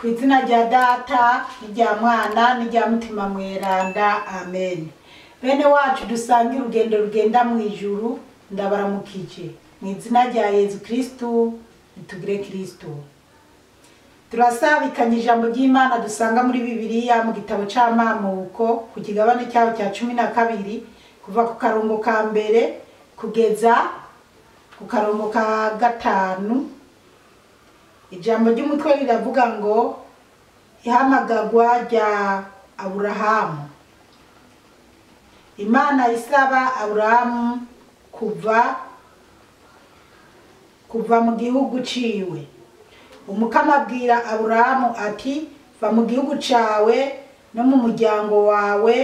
Ku izina rya Data n'irya Mwana n'irya Mutima Mweranda, amen. Bene wacu dusangira urugendo rugenda mu ijuru, ndabaramukije mu izina rya Yezu Kristu. Nitugire Kristu. Turasabikanya ijambo ry'Imana dusanga muri Bibiliya mu gitabo c'Amamuko ku kigabane cyaho cya 12, kuva ku karongo ka mbere kugeza ku karongo ka 5. Ijambo ry'umutwe riravuga ngo ihamagagwa rya Aburahamu. Imana isaba Aburahamu kuva mu gihugu ciwe. Umukama abwira Aburahamu ati: va mu gihugu cawe no mu muryango wawe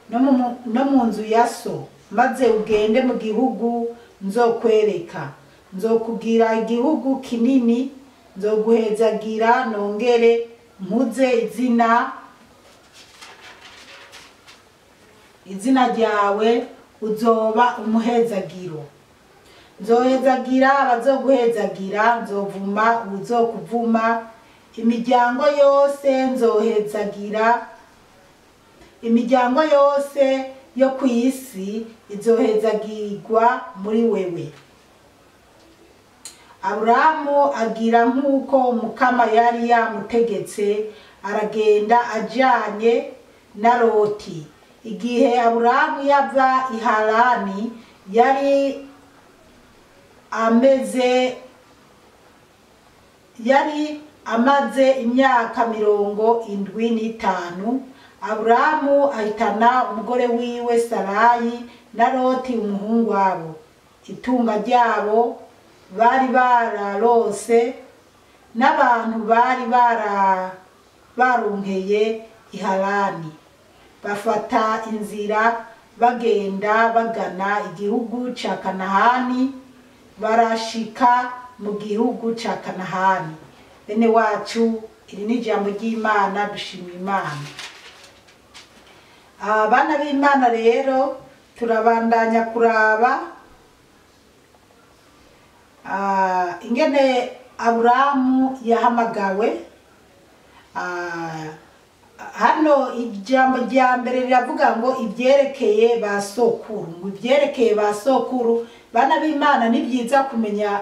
no mu nzu ya so, maze ugende mu gihugu nzokwereka. Nzokugira igihugu kinini, nzoguhezagira nongere mpuze izina ryawe, uzoba umuhezagiro. Nzohezagira abazoguhezagira, nzovuma uzokuvuma. Imiryango yose nzohezagira, imiryango yose yo ku isi izohezagirwa muri wewe. Aburahamu agira nk'uko Umukama yari yamutegetse, aragenda ajanye na Loti. Igihe Aburahamu yava i Harani, yari amaze imyaka 75. Aburahamu ahitana umugore wiwe Sarayi na Loti umuhungu wabo, itunga ryabo bari bararose n'abantu bari barunkeye i Harani. Bafata inzira bagenda bagana igihugu ca Kanahani, barashika mu gihugu ca Kanahani. Bene wacu, iri ni ijambo ry'Imana, dushima Imana. Abana b'Imana rero turabandanya kuraba ingene Aburahamu yahamagawe. Hano ijambo rya mbere riravuga ngo ibyerekeye ba sokuru, ngo ibyerekeye ba sokuru. Bana b'Imana, ni byiza kumenya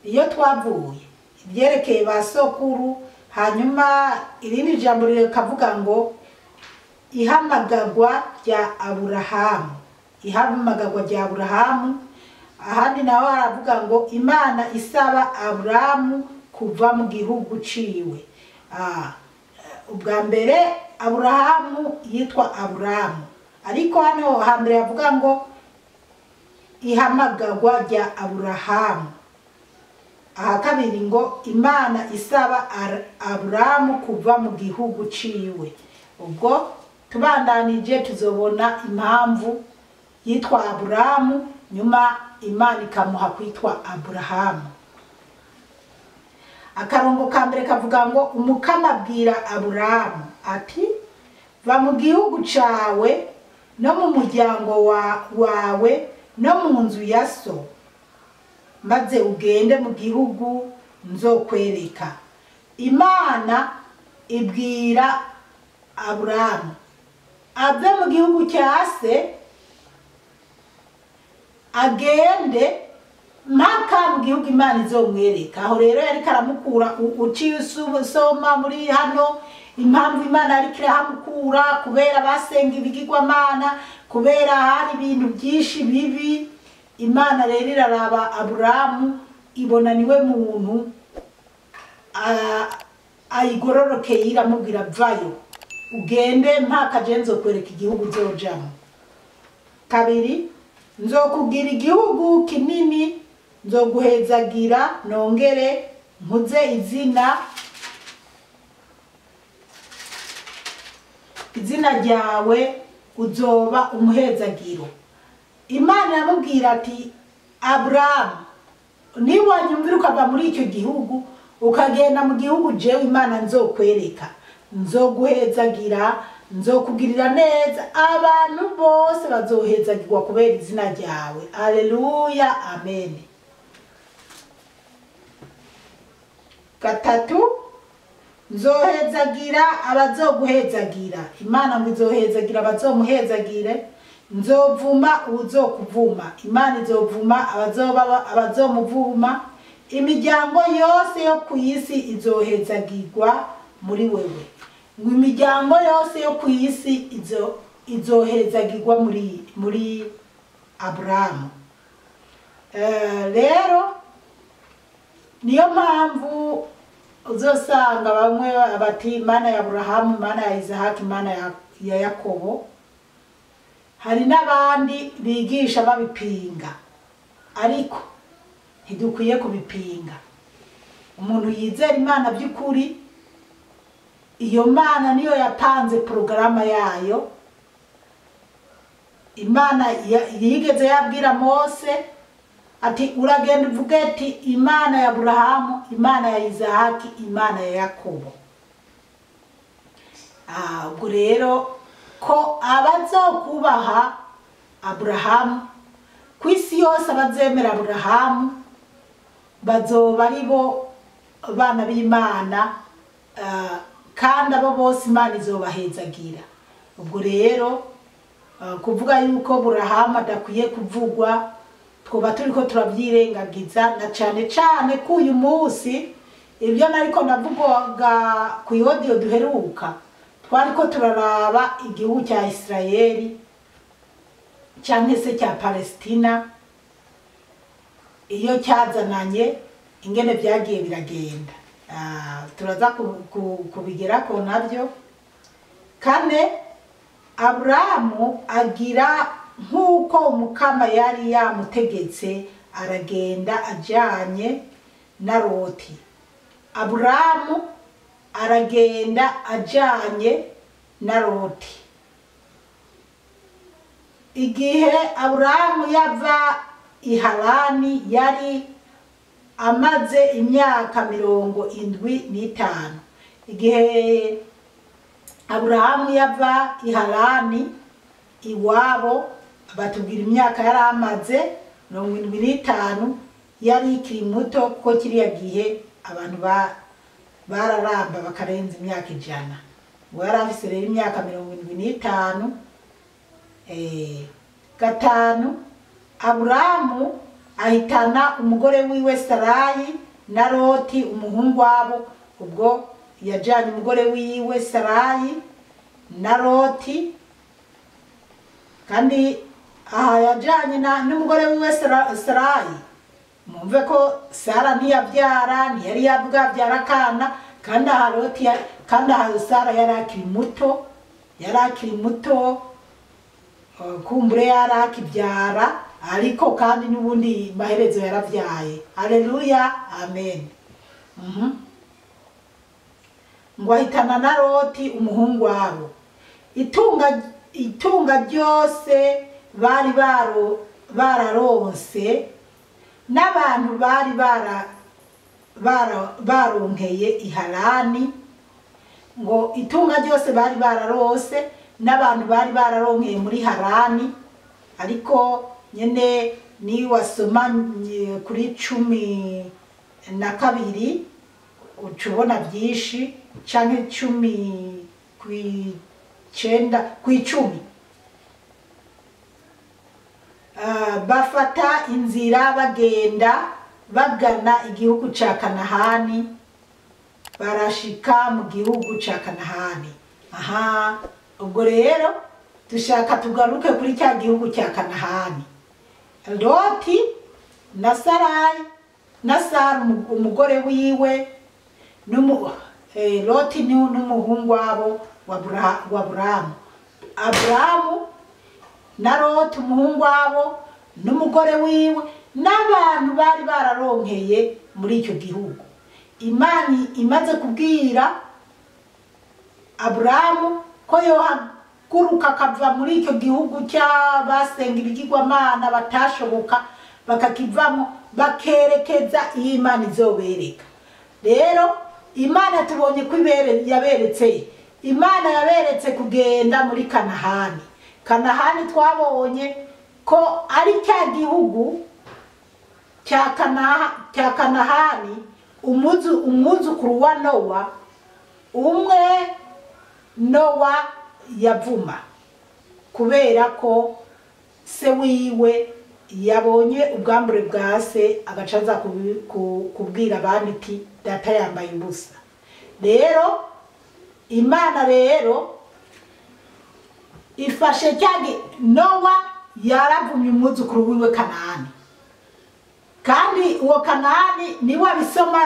iyo twavuye, ibyerekeye ba sokuru. Hanyuma irindi jambo rikavuga ngo ihamagagwa rya Aburahamu, ihamagagwa rya Aburahamu. Ahandi naho haravuga ngo Imana isaba Aburahamu kuva mu gihugu ciwe. Ubwa mbere Aburahamu yitwa Aburahamu, ariko hano hambere havuga ngo ihamagagwa rya Aburahamu. Aha kabiri ngo Imana isaba Aburahamu kuva mu gihugu ciwe. Ubwo tubandanije tuzobona impamvu yitwa Aburahamu, nyuma Imana ikamuha kwitwa Aburahamu. Akarongo ka mbere kavuga ngo Umukama abwira Aburahamu ati: va mu gihugu cawe no mu muryango wawe no mu nzu ya so, maze ugende mu gihugu nzokwereka. Imana ibwira Aburahamu ave mu gihugu cya se agende mpaka mu gihugu Imana izomwereka. Aho rero yari karamukura, uciye usoma muri hano impamvu Imana yari kirahamukura, kubera basenga ibigirwamana, kubera hari ibintu byinshi bibi. Imana rero iraraba Aburahamu, ibona niwe muntu ayigororokeye, iramubwira vayo ugende mpaka je nzokwereka igihugu uzojamwo. Kabiri, nzokubwira igihugu kinini, nzoguhezagira nongere mpuze izina ryawe, uzoba umuhezagiro. Imana iramubwira ati: Aburahamu, niwanyumvira ukava muri icyo gihugu ukagenda mu gihugu jewe Imana nzokwereka, nzoguhezagira, nzokugirira neza, abantu bose bazohezagirwa kubera izina ryawe. Haleluya, amen. Gatatu, Nzohezagira abazoguhezagira. Imana ngo izohezagira abazomuhezagire. Nzovuma uwuzokuvuma. Imana izovuma abazomuvuma. Imiryango yose yo ku isi izohezagirwa muri wewe. Ngo imiryango yose yo ku isi izohezagirwa muri Aburahamu. Rero niyo mpamvu uzosanga bamwe bati Imana ya Aburahamu, Imana ya Isahaki, Imana ya Yakobo. Hari n'abandi bigisha babipinga, ariko ntidukwiye kubipinga. Umuntu yizera Imana by'ukuri, iyo Mana niyo yapanze porogaramu yayo. Imana yigeze yabwira Mose ati uragenda uvuge ati Imana ya Aburahamu, Imana ya Isahaki, Imana ya Yakobo. Ubwo rero ko abazokubaha Aburahamu ku isi yose, abazemera Aburahamu bazoba ari bo bana b'Imana, kandi abo bose Imana izobahezagira. Ubwo rero kuvuga yuko Aburahamu adakwiye kuvugwa, twoba turiko turabyirengagiza, na cane cane ko uyu munsi ibyo nariko navuga ku iodiyo duheruka, twariko turaraba igihugu cya Isirayeli canke se cya Palestina, iyo cyazananye ingene byagiye biragenda. Turaza kubigerako nabyo. Kane, Aburahamu agira nk'uko Umukama yari yamutegetse, aragenda ajanye na Loti. Aburahamu aragenda ajanye na Loti. Igihe Aburahamu yava i Harani yari amaze imyaka 75. Igihe Aburahamu yava i Harani iwabo, batubwira imyaka yari amaze 75, yari ikiri muto, kuko kiriya gihe abantu bararamba bakarenza imyaka 100. Ngo yari afise rero imyaka 75. Gatanu, Aburahamu ahitana umugore wiwe Sarayi na Loti umuhungu wabo. Ubwo yajanye umugore wiwe Sarayi na Loti, kandi aha yajanye n'umugore wiwe Sarayi. Mumve ko Sara ntiyabyara, ntiyari yabwabyara akana, kandi aha Loti, kandi aha Sara yari akiri muto, yari akiri muto, kumbure yari akibyara, ariko kandi n'ubundi maherezo yaravyaye. Haleluya, amen. Ngo ahitana na Loti umuhungu wabo. Itunga ryose bari bararonse, n'abantu bari baronkeye i Harani. Ngo itunga ryose bari bararose n'abantu bari bararonkeye muri Harani. Ariko nyene ni wasoma kuri 12 ucubona byinshi, canke 19 ku 10. Bafata inzira bagenda bagana igihugu ca Kanahani, barashika mu gihugu ca Kanahani. Aha, ubwo rero dushaka tugaruke kuri cya gihugu cya Kanahani. Loti na Sarayi na Sara umugore wiwe, Loti n'umuhungu wabo wa Aburahamu. Aburahamu na Loti umuhungu wabo n'umugore wiwe n'abantu bari bararonkeye muri icyo gihugu. Imana imaze kubwira Aburahamu ko yohaguruka akava muri icyo gihugu cy'abasenga ibigirwamana batashoboka, bakakivamo bakerekeza iyo Imana izobereka. Rero Imana tubonye ko yaberetse, Imana yaberetse kugenda muri Kanahani. Kanahani twabonye ko ari cya gihugu cya Kanahani, umwuzukuru wa Nowa Umwe Nowa yavuma kubera ko se wiwe yabonye ubwambure bwa se, agaca aza kubwira abandi ati data yambaye ubusa. Rero Imana rero ifashe cyagi Nowa yaravumye umwuzukuru wiwe Kanani, kandi uwo Kanani niwe abisoma,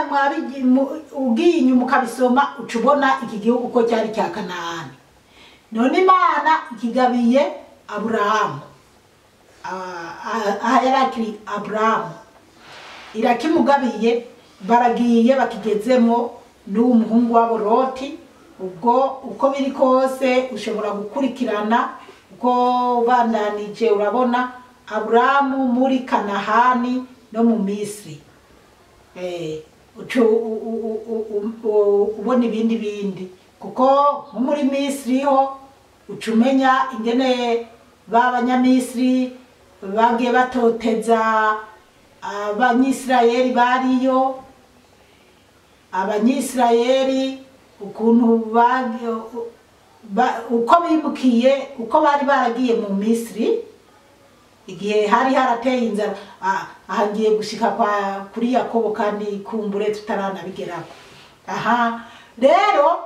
ugiye inyuma ukabisoma uca ubona iki gihugu ko cyari cya Kanani. None Imana ikigabiye Aburahamu, aha yari akiri Aburahamu, irakimugabiye, baragiye bakigezemo n'uwo muhungu wabo Loti. Ubwo uko biri kose ushobora gukurikirana uko bandanije, urabona Aburahamu muri Kanahani no mu Misiri, ubona ibindi bindi, kuko nko muri Misiri ho uca umenya ingene b'Abanyamisiri bagiye batoteza Abanyisirayeli bariyo, Abanyisirayeli ukuntu uko bimukiye, uko bari baragiye mu Misiri igihe hari harateye inzara. Aha ngiye gushika kuri Yakobo kandi kumbure tutaranabigeraho. Aha rero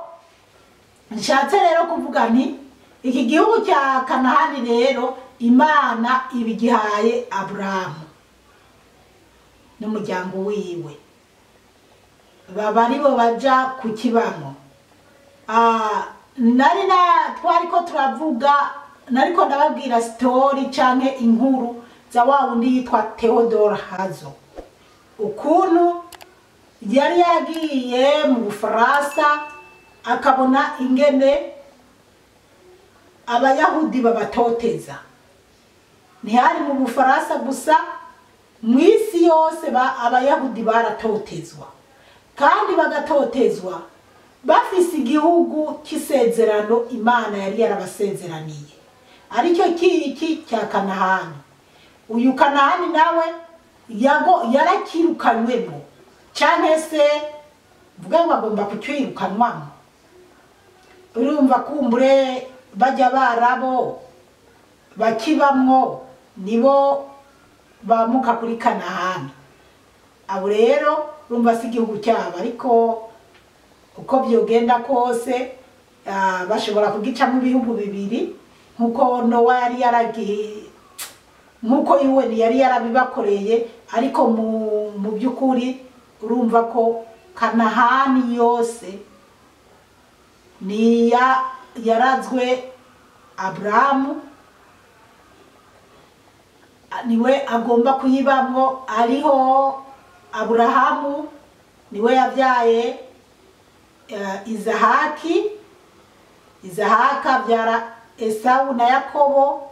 nshatse rero kuvuga nti iki gihugu cya Kanahani rero Imana ibigihaye Aburahamu n'umuryango wiwe, baba aribo baja kukibamo. Nari na twariko turavuga, nariko ndababwira story canke inkuru za wa wundi yitwa Theodore Herzl, ukuntu yari yaragiye mu Bufaransa akabona ingene Abayahudi babatoteza. Ntihari mu Bufaransa gusa, mu isi yose Abayahudi baratotezwa, kandi bagatotezwa bafise igihugu cy'isezerano Imana yari yarabasezeraniye, aricyo kiki cya Kanahani. Uyu Kanahani nawe yarakirukanywemo, canke se mvuga ngo agomba kucyirukanwamo. Urumva kumbure bajya barabo bakibamwo nibo bamuka kuri Kanahani. Abo rero urumva si igihugu cyabo, ariko uko byogenda kose bashobora kugicamo ibihugu bibiri, nkuko Nowa yari yaragiye, nkuko UN yari yarabibakoreye. Ariko mu by'ukuri urumva ko Kanahani yose niya yarazwe Aburahamu, niwe agomba kuyibamwo. Ariho Aburahamu niwe yabyaye Izahaki, Izahaka abyara Esawu na Yakobo.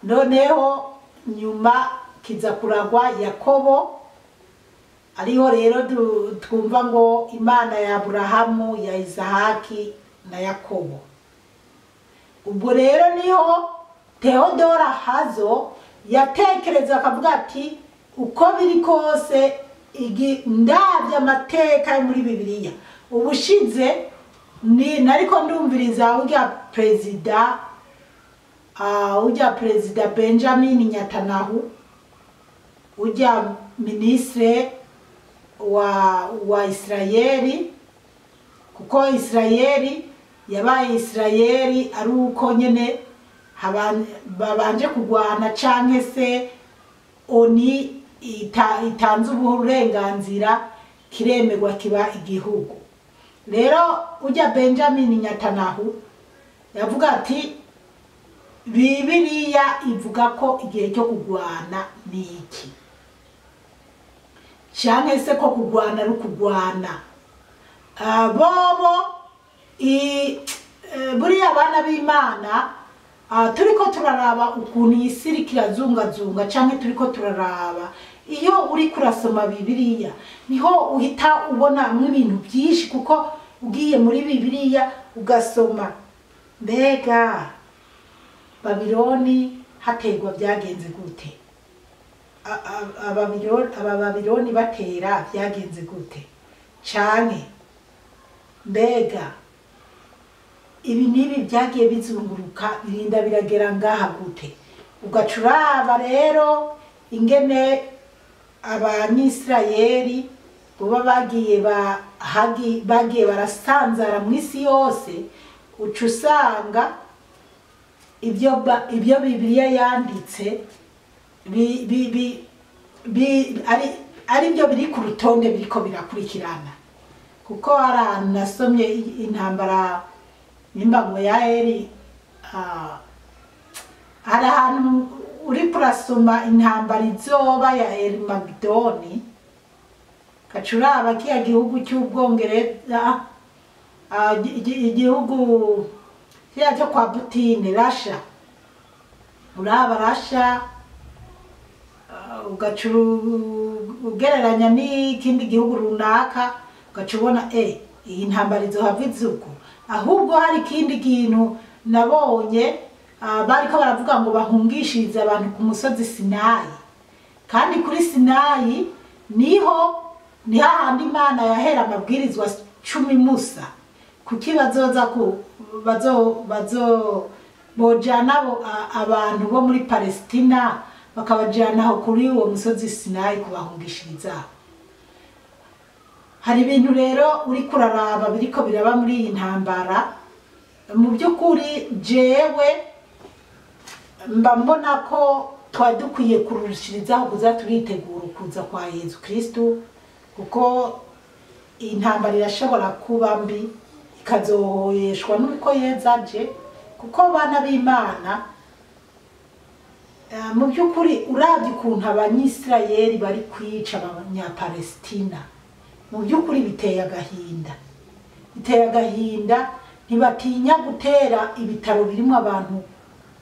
Noneho nyuma kiza kuragwa Yakobo. Ariho rero twumva ngo Imana ya Aburahamu, ya Izahaki na Yakobo. Ubwo rero niho Theodore Herzl yatekereza akavuga ati uko biri kose ndabye amateka yo muri Bibiliya. Ubushize ni nariko ndumviriza ujya perezida Benjamin Netanyahu, ujya ministre wa Israeli, kuko Israeli yabaye Israeli ari uko nyene babanje kugwana canke se oni itanze uburenganzira kiremerwa kiba igihugu. Rero ujya Benjamin Netanyahu yavuga ati Bibiliya ivuga ko igihe cyo kugwana ni iki, canke se ko kugwana ari kugwana. Bobo buriya abana b'Imana turiko turaraba ukuntu isi iriko irazungazunga, canke turiko turaraba iyo uri kurasoma Bibiliya niho uhita ubona ibintu byinshi, kuko ugiye muri Bibiliya ugasoma mbega Babiloni hategwa byagenze gute, Ababiloni batera byagenze gute, canke mbega Ibi n'ibi byagiye bizunguruka birinda biragera ngaha gute? Ugaca uraba rero ingene Abanyisirayeli boba bagiye barasanzara mu isi yose, uca usanga ibyo Bibiliya yanditse ari byo biri ku rutonde biriko birakurikirana. Kuko hari ahantu nasomye intambara n'imbango ya Eri, hari ahantu uri kurasoma intambara izoba ya Erimagidoni, ugaca uraba kiya gihugu cy'Ubwongereza, igihugu kiriya cyo kwa Putine, Rasha, uraba Rasha, ugaca ugereranya n'ikindi gihugu runaka, ugaca ubona iyi ntambara izohava izuko. Ahubwo hari ikindi kintu nabonye, bariko baravuga ngo bahungishirize abantu ku musozi Sinayi, kandi kuri Sinayi niho ni hahandi Imana yahera amabwirizwa 10 Musa. Kuki bazoza ku bazo bazo bojana abantu bo muri Palestina bakabajana aho kuri uwo musozi Sinayi kubahungishiriza? Hari ibintu rero uri kuraraba biriko biraba muri iyi ntambara. Mu by'ukuri jewe mba mbona ko twari dukwiye kurushirizaho kuza turitegura kuza kwa Yezu Kristu, kuko intambara irashobora kuba mbi ikazoheshwa n'uko Yezu aje. Kuko bana b'Imana, mu by'ukuri uravye ukuntu Abanyisirayeli bari kwica Abanyapalestina, mu by'ukuri biteye agahinda, biteye agahinda. Ntibatinya gutera ibitaro birimo abantu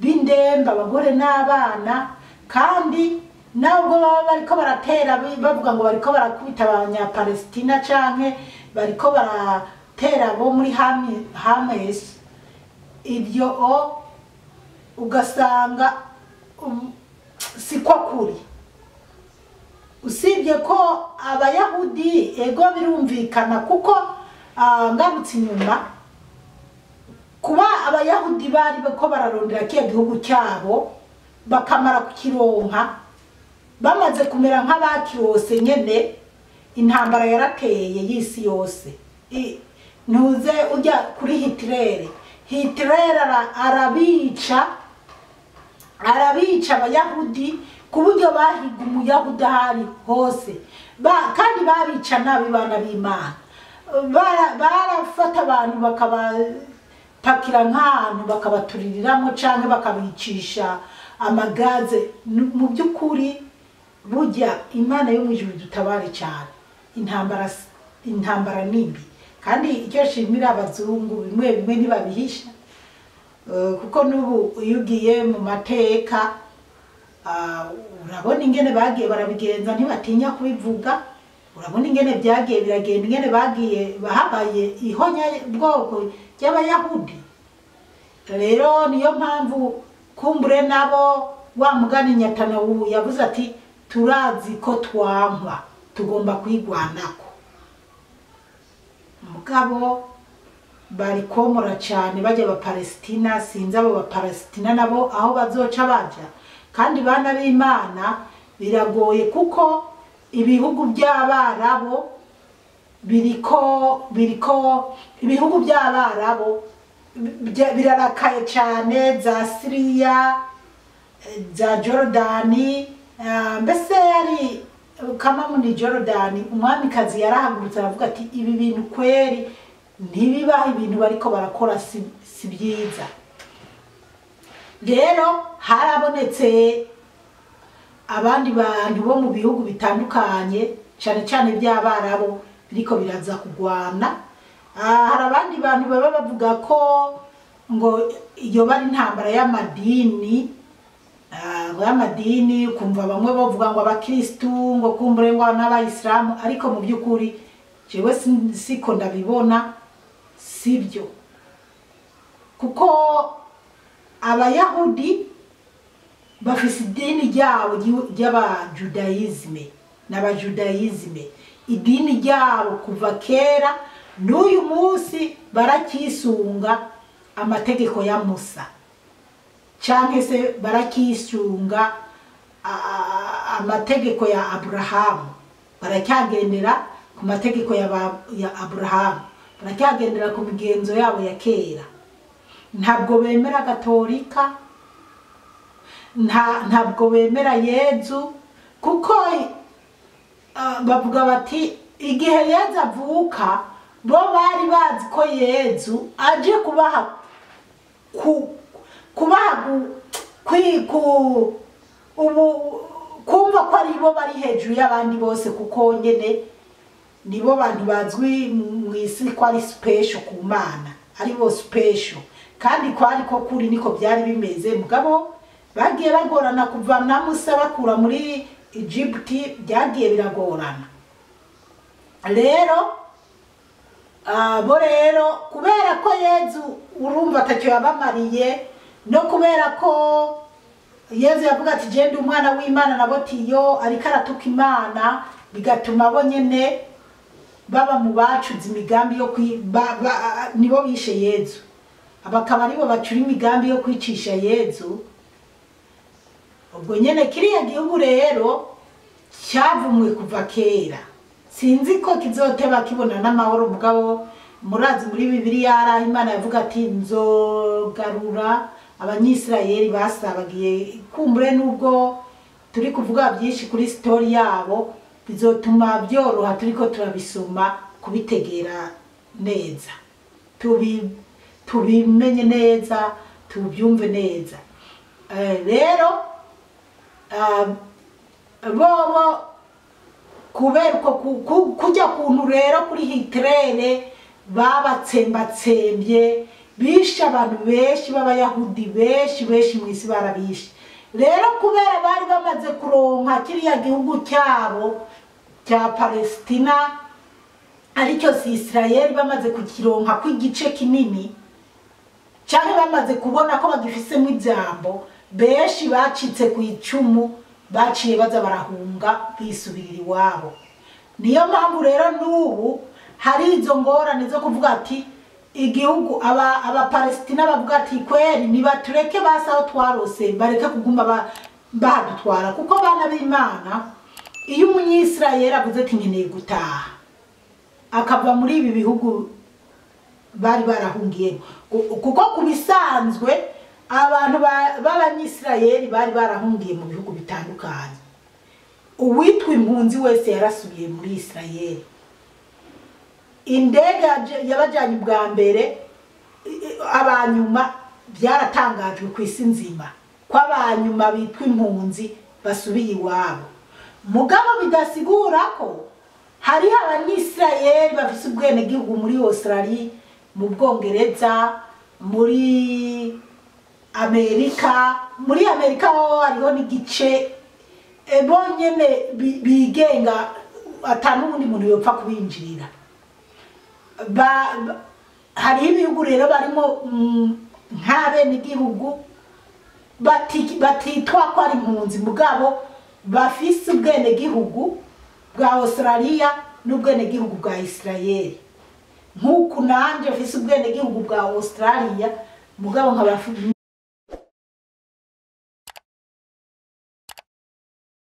b'indembe, abagore n'abana, kandi nubwo baba bariko baratera bavuga ngo bariko barakubita Abanyapalestina canke bariko baratera bo muri Hamas, ibyo ugasanga siko kuri. Usibye ko Abayahudi ego birumvikana, kuko ngarutse inyuma, kuba Abayahudi bari ko bararondera kiya gihugu cyabo bakamara kukironka, bamaze kumera nk'abakirose nyene, intambara yarateye y'isi yose. Ntuze ujya kuri Hitler, Hitler arabica Abayahudi ku buryo bahiga Umuyahudi ahari hose, kandi babica nabi bana b'Imana. Barafata abantu bakabapakira nk'ahantu bakabatuririramo canke bakabicisha amagaze. Mu by'ukuri burya Imana yo mu ijuru dutabare cyane. Intambara nimbi, kandi icyo shimira abazungu bimwe bimwe ntibabihisha, kuko n'ubu iyo ugiye mu mateka, urabona ingene bagiye barabigenza, ntibatinya kubivuga. Urabona ingene byagiye biragenda, ingene bagiye bahabaye ihonya bwoko ry'Abayahudi. Rero niyo mpamvu kumbure nabo wa mugani Nyatana ubu yavuze ati turazi ko twankwa, tugomba kwigwanako. Mugabo bari komora cyane bajya ba Palestina, sinzi abo ba Palestina nabo aho bazoca baja. Kandi bana b'Imana biragoye, kuko ibihugu by'Abarabo biriko ibihugu by'Abarabo birarakaye cyane, za Syria, za Jordani, mbese yari kama muri Jordani umwamikazi yarahagurutse aravuga ati ibi bintu kweri ntibibaho, ibintu bariko barakora si byiza. Rero harabonetse abandi bantu bo mu bihugu bitandukanye, cyane cyane by'Abarabo biriko biraza kugwana. Hari abandi bantu baba bavuga ko ngo iyo bari intambara y'amadini, y'amadini, kumva bamwe bavuga ngo abakristu, ngo kumbure ngo n'abayisilamu, ariko mu by'ukuri jewe siko ndabibona, sibyo. Kuko Abayahudi bafise idini ryabo ry'abajudayizme n'abajudayizme, idini ryabo kuva kera n'uyu munsi barakisunga. amategeko ya Musa, canke se barakisunga amategeko ya Aburahamu, baracyagendera ku mategeko ya Aburahamu, baracyagendera ku migenzo yabo ya kera. Ntabwo bemera Gatolika, ntabwo bemera Yezu, kuko bavuga bati igihe Yezu avuka bo bari bazi ko Yezu aje kubaha kumva ko ari bo bari hejuru y'abandi bose, kuko nyene nibo bantu bazwi mu isi ko ari special ku Mana, ari bo special, kandi ko ariko kuri niko byari bimeze. Mugabo bagiye bagorana kuva na Musa bakura muri Egypt, byagiye biragorana. Rero abo rero kubera ko Yezu urumva atacyo yabamariye, no kubera ko Yezu yavuga ati je ndi umwana w'Imana, nabo tiyo ariko aratuka Imana, bigatuma bo nyene baba mu bacuze imigambi yo nibo bishe Yezu, abakaba aribo bacura imigambi yo kwicisha Yezu. Ubwo nyene kiriya gihugu rero cyavumwe kuva kera, sinzi ko kizoteba kibona n'amahoro. Mugabo murazi muri Bibiliya hari Imana yavuga ati nzogarura Abanyisirayeli basabagiye. Kumbure nubwo turi kuvuga byinshi kuri story yabo, bizotuma byoroha turiko turabisoma kubitegera neza, tubimenye neza, tubyumve neza. Rero bobo kubera uko kujya kuntu rero kuri Hitler babatsembatsembye, bishe abantu benshi b'Abayahudi benshi benshi mu isi barabishe. Rero kubera bari bamaze kuronka kiriya gihugu cyabo cya Palestina, aricyo si Israel, bamaze kukironka kw'igice kinini, cyane bamaze kubona ko bagifisemo ijambo, benshi bacitse ku icumu, baciye baza barahunga bisubirira iwabo. Niyo mpamvu rero n'ubu hari izo ngorane zo kuvuga ati igihugu Abapalestina bavuga ati kweri nibatureke basi aho twarose, bareke kuguma badutwara. Kuko bana b'Imana, iyo Umunyisirayeli avuze ati nkeneye gutaha, akava muri ibi bihugu bari barahungiyemo, kuko ku bisanzwe abantu b'Abanyisirayeli bari barahungiye mu bihugu bitandukanye, uwitwa impunzi wese yarasubiye muri Isirayeli. Indege yabajyanye ubwa mbere, abanyuma byaratangajwe ku isi nzima ko abanyuma bitwa impunzi basubiye iwabo. Mugabo bidasigura ko hariho Abanyisirayeli bafise ubwenegihugu muri Australia, mu Bwongereza, muri Amerika. Muri Amerika ho hariho n'igice bonyene bigenga, ata n'uwundi muntu yopfa kubinjirira. Hariho ibihugu rero barimo nk'abenegihugu batitwa ko ari impunzi, mugabo bafise ubwenegihugu bwa Australia n'ubwenegihugu bwa Israel. Nk'uku nanje mfise ubwenegihugu bwa Australia, mugabo nkaba